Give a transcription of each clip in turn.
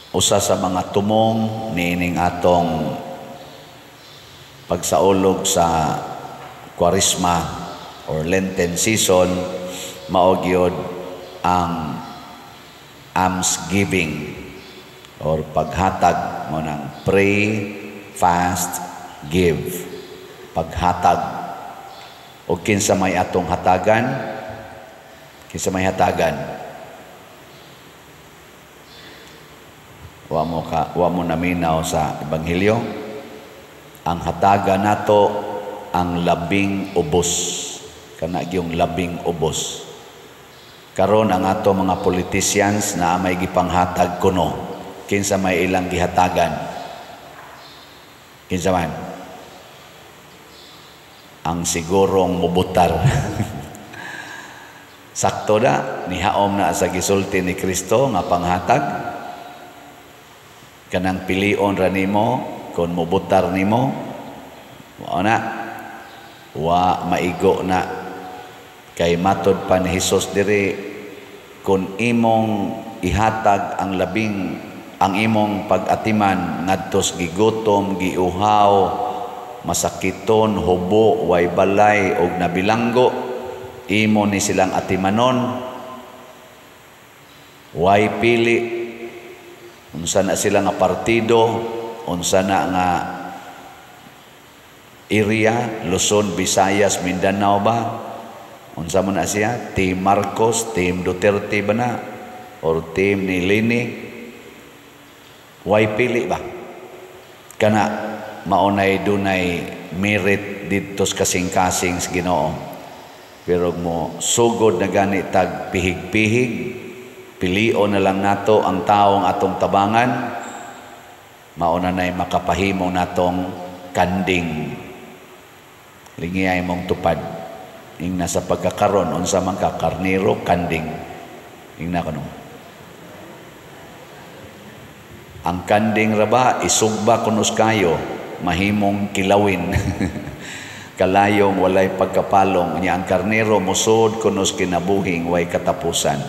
Usa sa mga tumong niining atong pagsaulog sa Kwaresma or Lenten season mao gyud ang almsgiving or paghatag mo nang pray, fast, give. Paghatag. O kinsa may atong hatagan? Kinsa may hatagan? Wa mo naminaw sa ebanghelyo. Ang hatagan nato ang labing ubos. Kana gyung labing ubos. Karon ang ato mga politicians na may gipanghatag kuno. Kinsa may ilang gihatagan? Kinsa man? Ang sigurong mubutar. Sakto na, nihaom na sa gisulti ni Kristo nga panghatag. Kanang pilion ra nimo kon mubutar nimo, mao na wa maigo na. Kay matod pa ni Hesus diri, kon imong ihatag ang labing ang imong pag-atiman ngadtos gigutom, giuhaw, masakiton, hubo, way balay og nabilanggo, imo ni silang atimanon, way pili unsa na sila nga partido, unsa na nga area, Luzon, Visayas, Mindanao ba? Unsa mo na siya? Team Marcos, Team Duterte ba na? Or team ni Leni? Way pili ba? Kana maunay dunay merit didto sa kasing-kasing sa Ginoo. Pero mo sugod na gani tag pihig-pihig, pilion na lang nato ang taong atong tabangan, mauna na'y makapahimo natong kanding. Lingiyay mong tupad. Ingna sa pagkakaron, unsa man ka, karnero, kanding. Ingna kuno. Ang kanding raba, isugba kunos kayo, mahimong kilawin. Kalayong walay pagkapalong. Nya ang karnero, musod kunos kinabuhing way katapusan.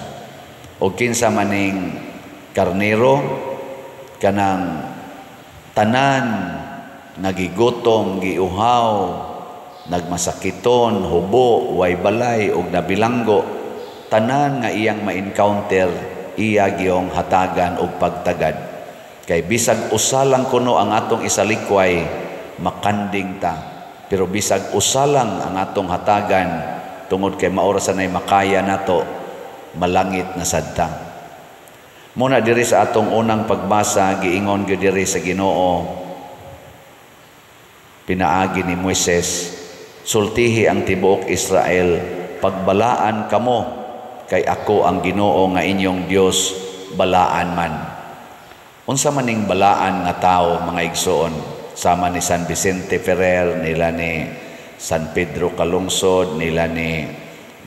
O kinsa maning karnero, kanang tanan nagigutom, giuhaw, nagmasakiton, hubo, way balay og nabilanggo, tanan nga iyang ma-encounter, iya giyong hatagan og pagtagad. Kay bisag usa lang kuno ang atong isalikway, makanding ta. Pero bisag usa lang ang atong hatagan, tungod kay maora sa nay makaya nato, malangit na sadta. Muna diri sa atong unang pagbasa, giingon gyud diri sa Ginoo, pinaagi ni Moises, sultihi ang tibuok Israel, pagbalaan kamo, kay ako ang Ginoo nga inyong Dios, balaan man. Unsa maning balaan nga tawo, mga igsoon, sama ni San Vicente Ferrer, nila ni San Pedro Calungsod, nila ni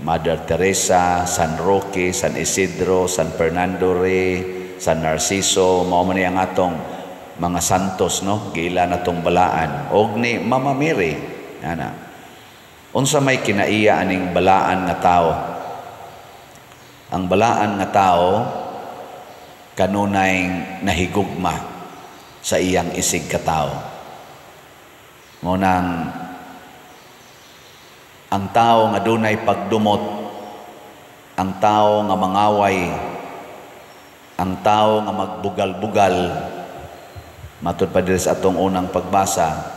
Mother Teresa, San Roque, San Isidro, San Fernando Rey, San Narciso, mao man ang atong mga santos, no? Giila natong balaan. Og ni Mama Mary, ana. Unsa may kinaiya aning balaan nga tawo? Ang balaan nga tawo kanunay nahigugma sa iyang isig katawo. Ngunang ang tao nga dunay pagdumot, ang tao nga mangaway, ang tao nga magbugal-bugal, matud pa diri sa atong unang pagbasa,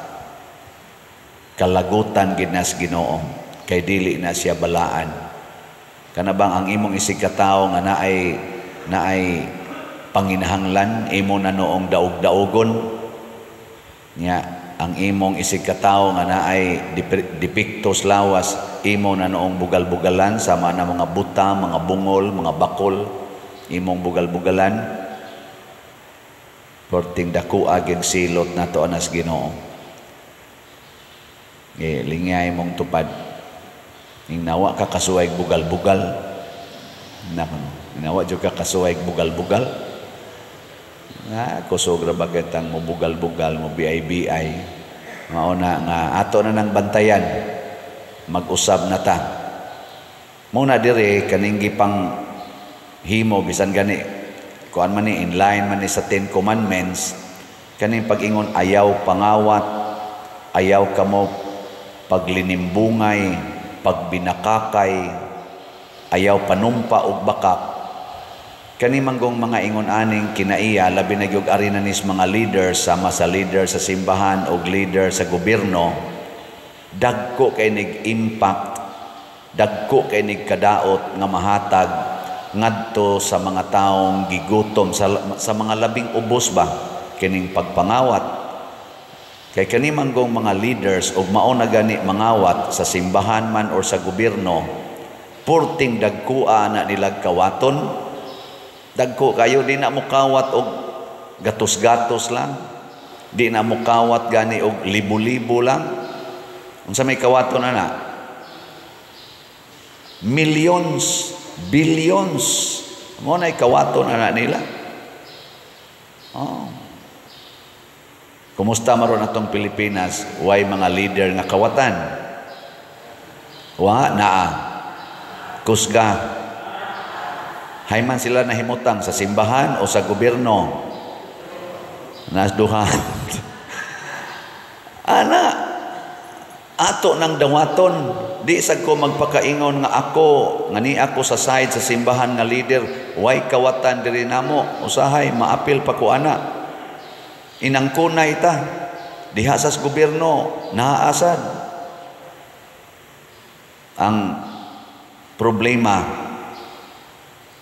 kalagutan gid na sa Ginoo, kay dili na siya balaan. Kana bang ang imong isig katawo nga naay panginahanglan, imo na noong daog-daogon nya, ang imong isig katawo nga naay depektos lawas, imo na noong bugal-bugalan sama na mga buta, mga bungol, mga bakol, imong bugal-bugalan. Perting dako aging silot nato anas Ginoo. Lingay mong tupad. Ning nawa ka kasuway bugal-bugal. Nako, nawa jud ka kasuway bugal-bugal. Nga kusog ra ba kitang mo bugal-bugal, mo BI-BI. Mao na nga ato na nang bantayan. Mag-usab na ta. Muna dire kaning gipang himo bisan gani Kuan man ni, in line man ni sa Ten Commandments, kaning pag-ingon ayaw pangawat, ayaw kamo paglinimbungay, pagbinakakay, ayaw panumpa og bakak. Kani manggong mga ingon aning kinaiya, labi na gyud ari na nis mga leaders, sama sa leader sa simbahan og leader sa gobyerno, dagko kay nig impact, dagko kay nig kadaot nga mahatag ngadto sa mga taong gigutom, sa mga labing ubos ba kining pagpangawat. Kay kani manggong mga leaders og mao na gani mangawat sa simbahan man or sa gobyerno, purting dagkoa na nilag kawaton. Dagko kayo, di na mo kawat og gatos-gatos lang. Di na mo kawat gani og libo-libo lang. Unsa may kawaton ana? Millions, billions. Mo na kawaton ana nila. Oh. Kumusta maron atong Pilipinas? Way mga leader nga kawatan? Wa naa. Kusga. Hay man sila nahimutang sa simbahan o sa gobyerno. Nas duha. Ana, ato nang dawaton. Di sad ko magpakaingon nga ako, nga ni ako sa side sa simbahan nga leader, way kawatan diri namo. Usahay maapil pa ko ana. Inangkunay ta. Diha sa gobyerno naasad. Ang problema,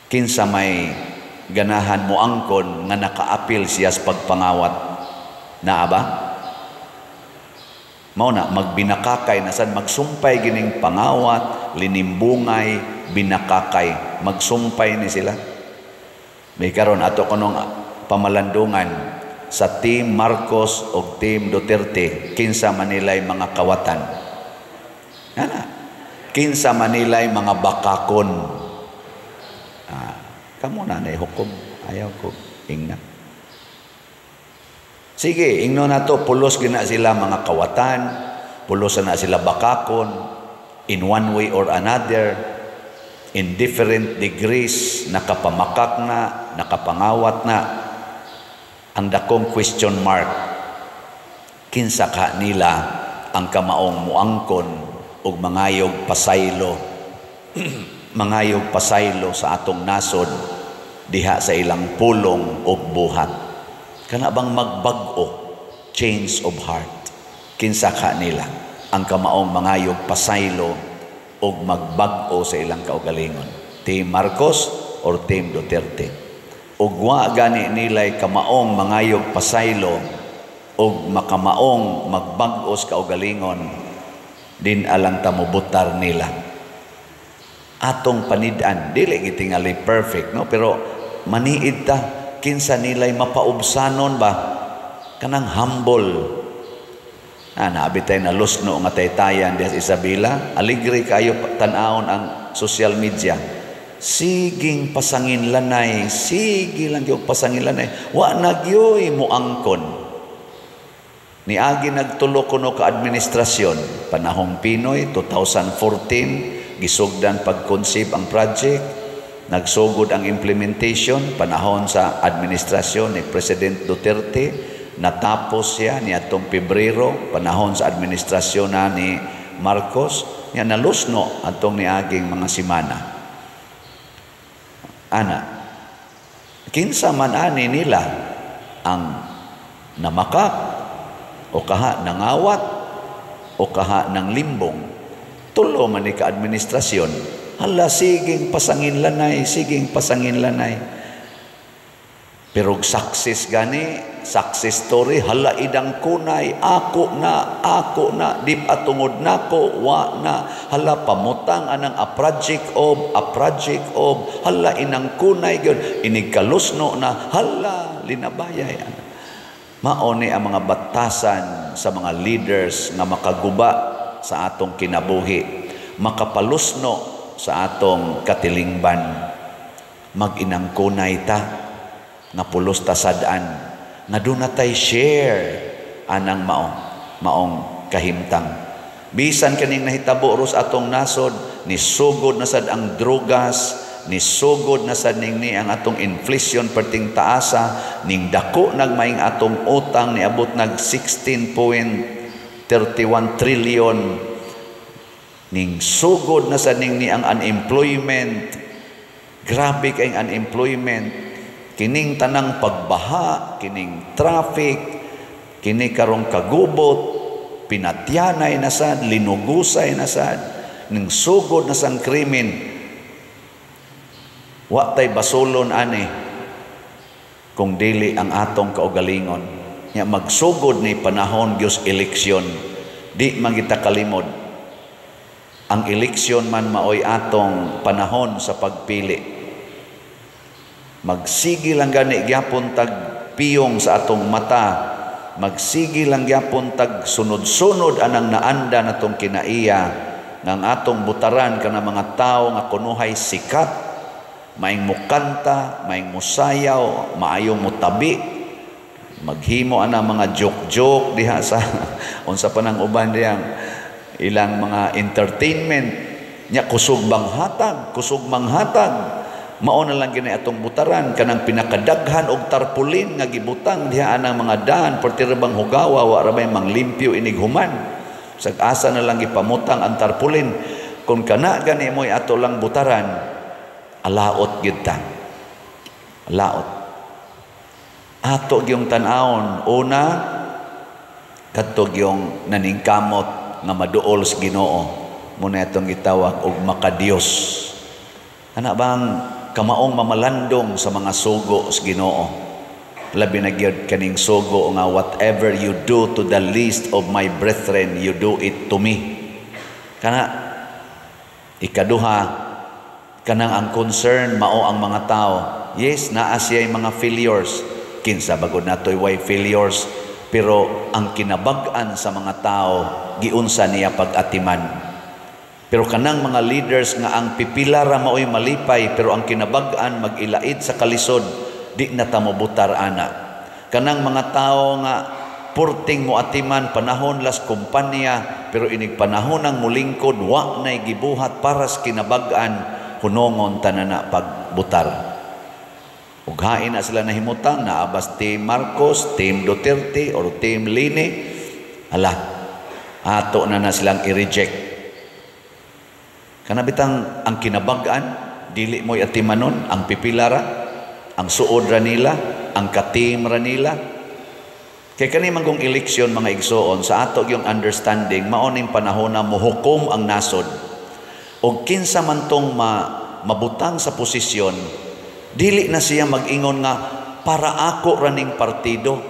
kinsa may ganahan mo angkon nga nakaapil siya sa pagpangawat. Naa ba? Mao na magbinakakay na sad, magsumpay gining pangawat, linimbungay, binakakay, magsumpay ni sila. May karon ato kunong pamalandungan sa Team Marcos o Team Duterte, kinsa manilay mga kawatan. Ana, kinsa manilay mga bakakon. Ah, kamo na nay hukom, ayaw ko ingna. Sige, ingno na to, pulos gina sila mga kawatan, pulos na sila bakakon, in one way or another, in different degrees, nakapamakak na, nakapangawat na. Ang dakong question mark, kinsa ka nila ang kamaong muangkon og mangayog pasaylo, mangayog pasaylo sa atong nasod diha sa ilang pulong og buhat. Kana bang magbag-o, change of heart, kinsa ka nila ang kamaong mangayog pasaylo og magbag-o sa ilang kaugalingon, Team Marcos or Team Duterte? Ug wa gani nilay kamaong mangayog pasaylo og makamaong magbag-o sa kaugalingon, din alang tamubutar nila. Atong panid-an, dili gitingali perfect, no? Pero maniid ta, kinsa nilay mapaubsanon ba, kanang humble. Na naabi tay na lusno nga taytayan diha sa Isabela, aligre kayo tan-awon ang social media. Siging pasangin lanay, sige lang gyud pasangin lanay, wa na gyoy moangkon. Niagi nagtulo kuno ka administrasyon, panahong Pinoy 2014 gisugdan pag-conceive ang project, nagsugod ang implementation panahon sa administrasyon ni President Duterte, natapos siya niadtong Pebrero panahon sa administrasyon na ni Marcos, niya nalusno atong niaging mga semana. Ana, kinsa man ani nila ang namakak o kaha nangawat o kaha ng limbong, tulo man ni ka administrasyon, hala siging pasangin lanay, siging pasangin lanay. Pero success gani, success story, hala idang kunay, ako na, di patungod nako, wa na, hala pamutang anang a project of, hala inang kunay gyud, inigkalusno na, hala linabayay ana. Mao ni ang mga batasan sa mga leaders nga makaguba sa atong kinabuhi, makapalusno sa atong katilingban. Mag-inang kunay ta, nga pulos ta sad-an, nga doon na tay share anang maong kahimtang. Bisan kaning nahitabo ros atong nasod, ni sugod na sad ang drogas, Ni sugod na sad ning ni ang atong inflation perting taasa, ning dako nagmaing atong utang, niabot nag 16.31 trillion. Ning sugod na sad ning ni ang unemployment. Grabe kay unemployment. Kining tanang pagbaha, kining traffic, kini karong kagubot, pinatyanay na sad, linugusay na sad, ning sugod na sang krimen. Wa tay basolon ani kung dili ang atong kaugalingon. Nya magsugod ni panahon gyud eleksyon, di man kita kalimod. Ang eleksyon man maoy atong panahon sa pagpili. Magsigi lang gani gyapon tag piyong sa atong mata, magsigi lang gyapon tag sunod-sunod anang naanda natong kinaiya ng atong butaran kana mga tao nga kunuhay sikat, maing mukanta, maing musayaw, maayong mutabi, maghimo ana mga joke-joke diha sa unsa pa nang uban diyang ilang mga entertainment nya, kusog bang hatag, kusog manghatag. Mao na lang gini atong butaran kanang pinakadaghan og tarpaulin nga gibutang diha anang mga daan, perti ra bang hugawa, wa ra bay manglimpyo inig human. Sag asa na lang gipamutang ang tarpaulin. Kung kana gani mo'y ato lang butaran, alaot gyud ta. Alaot. Ato gyung tan-awon una kadto gyung naningkamot nga maduol sa Ginoo, muna atong gitawag og makadiyos. Ana bang kamaong mamalandong sa mga sugo sa Ginoo? Labi na gyud kaning sugo nga "Whatever you do to the least of my brethren, you do it to me." Kana ikaduha, kanang ang concern mao ang mga tao. Yes, naa siya mga failures. Kinsa bagod natoy way failures? Pero ang kinabag-an sa mga tao, giunsa niya pag-atiman. Pero kanang mga leaders nga ang pipila ra maoy malipay pero ang kinabag-an mag-ilaid sa kalisod, di na ta mobutar ana. Kanang mga tao nga purting mo atiman panahon las kumpanya, pero inig panahon ang mulingkod wa nay gibuhat para sa kinabag-an, hunongon tanana pagbutar. Ug hain na sila nahimutang, naabas Team Marcos, Team Duterte or Team Leni, ala, ato na na silang i-reject. Kana bitang ang kinabag-an dili mo'y atimanon, ang pipila ra, ang suod ra nila, ang ka-team ra nila. Kay kani man kong eleksyon, mga igsoon, sa ato yung understanding, mao ning panahon na mohukom ang nasod. Og kinsa man tong mabutang sa posisyon, dili na siya mag-ingon nga para ako raning partido.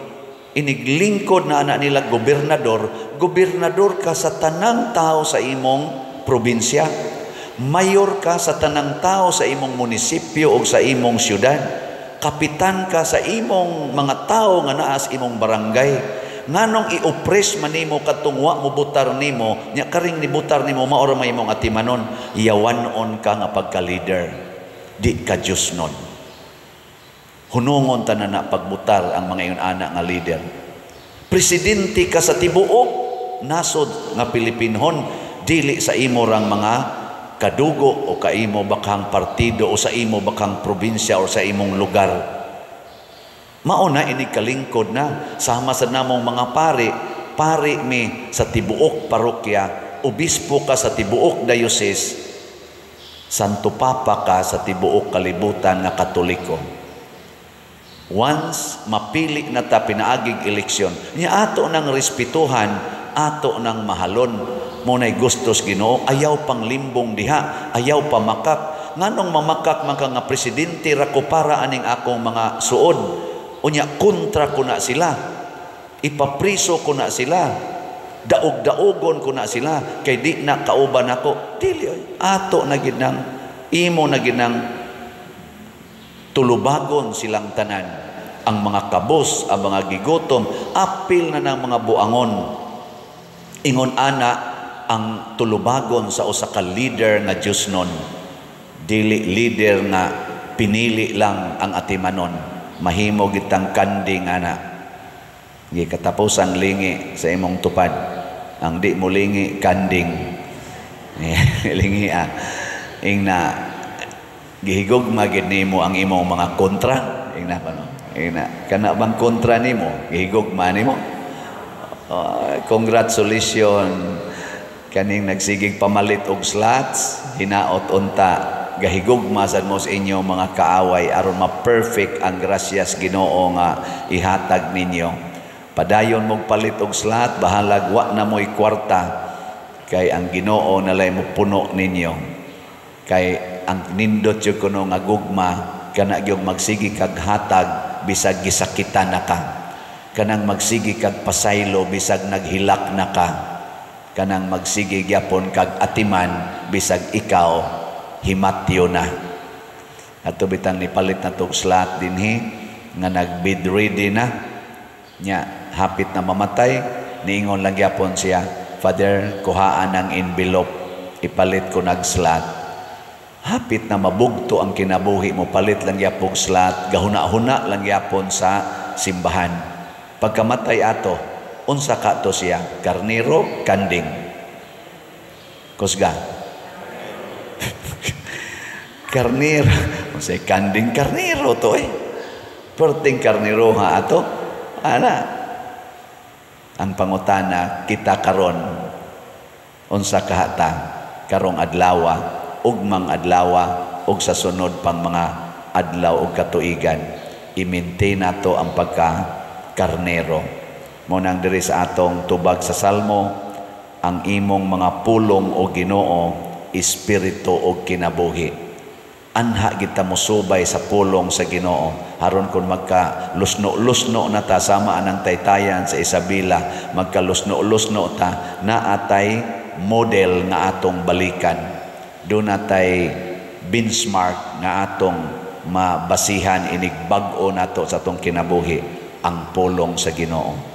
Iniglingkod na anak nila gobernador, gobernador ka sa tanang tao sa imong probinsya. Mayor ka sa tanang tao sa imong munisipyo o sa imong syudad. Kapitan ka sa imong mga tao nga naa sa imong barangay. Nganong i-oppress man nimo kadtong wa mo butar nimo, nya karing nibutar nimo mao ra may imong atimanon? Yawan-on ka nga pagka-leader. Di ka Diyos nun. Hunungon tanan na pagbutar ang mga ingon ana nga leader. Presidente ka sa tibuok nasod nga Pilipinhon, dili sa imo rang mga kadugo o kaimo bakang partido o sa imo bakang probinsya o sa imong lugar. Mao na ini kalingkod na sama sa namong mga pari, pari mi sa tibuok parokya, obispo ka sa tibuok diocese, Santo Papa ka sa tibuok kalibutan nga Katoliko. Once mapili na ta pinaagig eleksyon, niya ato nang respetuhan, ato nang mahalon. Mo nay gustos Ginoo, ayaw pang limbong diha, ayaw pa makak. Nganong mamakak man ka nga presidente ra ko para aning akong mga suod? Unya kontra ko na sila. Ipapriso ko na sila. Daog-daogon ko na sila kay di na kauban ako. Dili oy. Ato na gid nang imo na gid nang tulubagon silang tanan. Ang mga kabos, ang mga gigutom, apil na ng mga buangon. Ingon ana ang tulubagon sa usa ka leader nga Dios nun. Dili leader nga pinili lang ang atimanon. Mahimo gitang kanding ana. Gikatapusan lingi sa imong tupad. Ang di mo lingi, kanding. Lingi ah. Ingna Gihigugma gid nimo ang imong mga kontra. Ingna pa, no? Ingna. Kana bang kontra nimo? Gihigugma nimo? Congratulations kaning nagsigig pamalit og slots, hinaot unta gahigugma sad mo sa inyong mga kaaway aron ma-perfect ang grasyas Ginoo nga ihatag ninyo. Padayon mog palit og slot, bahalag wa na mo'y kwarta, kay ang Ginoo nalay mo puno ninyo. Kay ang nindot jud kuno nga gugma, kana gyud magsigi kag hatag bisag gisakitan na ka. Kanang magsigi kag pasaylo bisag naghilak na ka. Kanang magsigi gyapon kag atiman bisag ikaw himatyo na. Ato bitang nipalit na tog slot dinhi nga nag-bed ready na nya, hapit na mamatay, niingon lang gyapon siya, "Father, kuhaan ang envelope, ipalit ko nag slot." Hapit na mabugto ang kinabuhi mo, palit lang gyapon slot, gahuna-huna lang gyapon sa simbahan. Pagkamatay ato, unsa ka to siya? Karniro, kanding? Kusga. Karniro. Unsay kanding? Karniro to eh. Perting karniro ha ato. Ana. Ang pangutana, kita karon, unsa kahata karong adlawa, ugmang adlawa, ug sa sunod pang mga adlaw ug katuigan? I-maintain nato ang pagka karnero. Mo nang diri sa atong tubag sa Salmo, "Ang imong mga pulong, o Ginoo, espiritu og kinabuhi." Anha kita mosubay sa pulong sa Ginoo aron kon magka lusno-lusno na ta, sama anang taytayan sa Isabela, magka lusno-lusno ta, naatay model nga atong balikan, do natay benchmark nga atong mabasihan inig bag-o nato sa atong kinabuhi, ang pulong sa Ginoo.